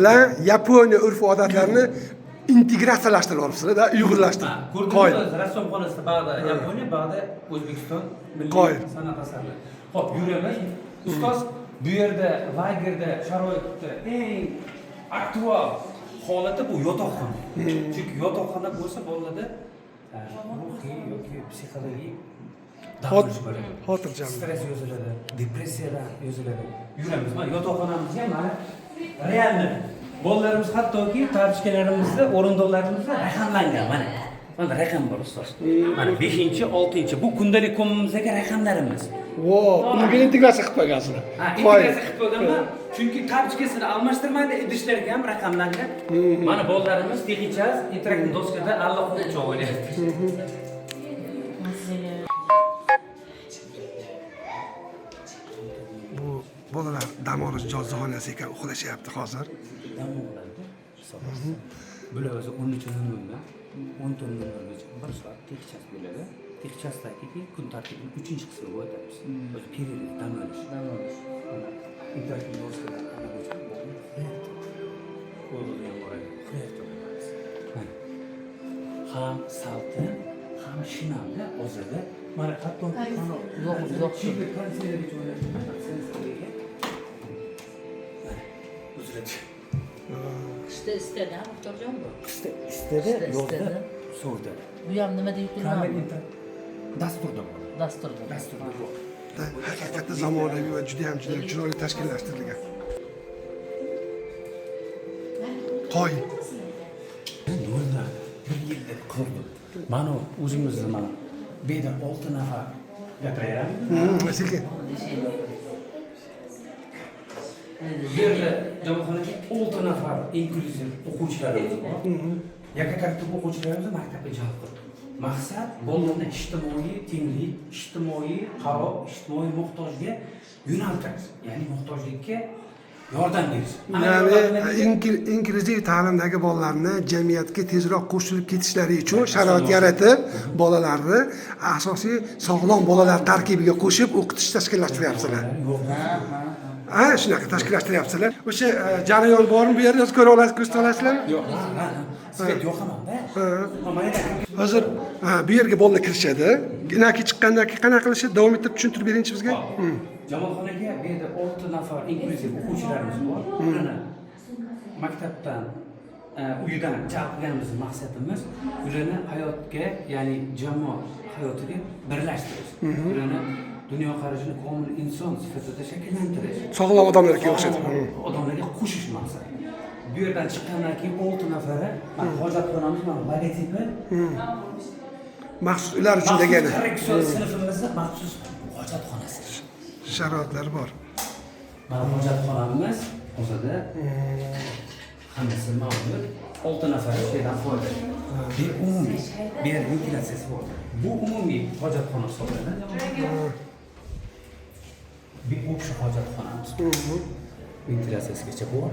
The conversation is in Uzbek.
Bilan Yaponiya urf odatlarini integratsiyalashtirib olibsizlar, uyg'unlashtirib. Qoyil. Ko'rdingiz, rassomxonasida bag'da Yaponiya, bag'da O'zbekiston milliy Qoyil. san'at asarlari. Xo'p, yuramiz. Ustoz, bu yerda lagerda sharoitda eng aktual holati bu yotoqxona. Chunki yotoqxona bo'lsa, bolalarda ruhiy yoki psixologik dam olish bo'ladi. Xotirjam. Stress yoziladi, depressiyadan yoziladi. Yuramiz. Mana yotoqxonamizga, mana реально bolalarimiz, hattoki tapochkalarimizda, o'rindiqlarimizda raqamlangan mana. Mana raqam bor, ustoz. Mana 5, 6, bu kundalik komimizdagi raqamlarimiz. Vo, unga integratsiya qilib qo'ygansizlar. Ha, Qoyil. integratsiya qilib qo'yganman. Chunki tapochkasini almashtirmaydi, idishlarga ham raqamlangan. Mana bolalarimiz texnichas interaktiv doskada alla qo'g'irchoq o'ynayapti. Bu bolalar dam olish jozixonasi ekan, uxlashyapti hozir. Dam oladi. Hisoblatsa. Bular o'zi 13:00dan 14:00gacha bir soat техчас bo'ladi. Техчас dagi keyin kun tartibining uchinchi qismiga o'tamiz. O'zi перерыв, dam olish. Dam olish. Interaktiv doskada ana bo'yicha o'g'ilda ham bor edi. Uxlayapti bolamiz. Mana. Ham salqin, ham shinamda hozirda. Mana hatto Mana uzoq uzoq. Chipper konditsionergacha o'rnatilgan, sensorga. Mana, buziladi. Qishda isitadi, ha, Muxtorjon bu? Qishda isitadi, Qishda yozda isitadi. sovutadi. Bu ham nimada Kamera yuklanadi? Dasturda bor. Dasturda. Dasturda bor. Haqiqatda zamonaviy va juda ham juda chiroyli tashkillashtirilgan. Qoyil. Noldan bir yilda qurdim. Mana o'zimizni, mana bu yerda olti nafar gapiraveramiz. Sekin. Bu yerda jamoaxonaga olti nafar inklyuziv o'quvchilarimiz bor. Yakka tartib o'quvchilarimizni maktabga jalb qildik. Maqsad bolalarni ijtimoiy tenglik, ijtimoiy qaror, ijtimoiy muhtojga yo'naltirish, ya'ni muhtojlikka yordam berish. Ana Ya'ni yordam berish- inklyuziv ta'limdagi bolalarni jamiyatga tezroq qo'shilib ketishlari uchun sharoit yaratib, bolalarni asosiy sog'lom bolalar tarkibiga qo'shib o'qitish tashkillashtiryapsizlar. Yo'q. Ha, shunaqa tashkillashtiryapsizlar. O'sha jarayon bormi bu yerda, ko'ra olasiz, ko'rsata olasizlarmi? Yo'q, ha. Свет yoqamanda. Ha, mana yerda Hozir, ha, bu yerga bolalar kirishadi. Naki chiqqandan keyin qanaqa qilishadi? Davom ettirib tushuntirib beringchi bizga. Jamoaxonaga bu yerda olti nafar inklyuziv o'quvchilarimiz bor. Ularni maktabdan, uyidan jalb qilganimiz maqsadimiz ularni hayotga, ya'ni jamoat hayotiga birlashtirish. Ularni dunyoqarashini komil inson sifatida shakllantirish. Sog'lom odamlarga o'xshatib. Odamlarga qo'shish maqsad. Bu yerdan chiqqandan keyin olti nafari, mana hojatxonamiz, mana logotipi. Maxsus ular uchun degani. Maxsus korreksion sinfimizni maxsus hojatxonasi. Sharoitlar bor. Mana hojatxonamiz hozirda hammasi mavjud. Olti nafar shu yerdan foydalanadi. Bu umumiy, bu yer ventilyatsiyasi bor. Bu umumiy hojatxona hisoblanadi. Bu общий hojatxonamiz. Ventilyatsiyasigacha bor.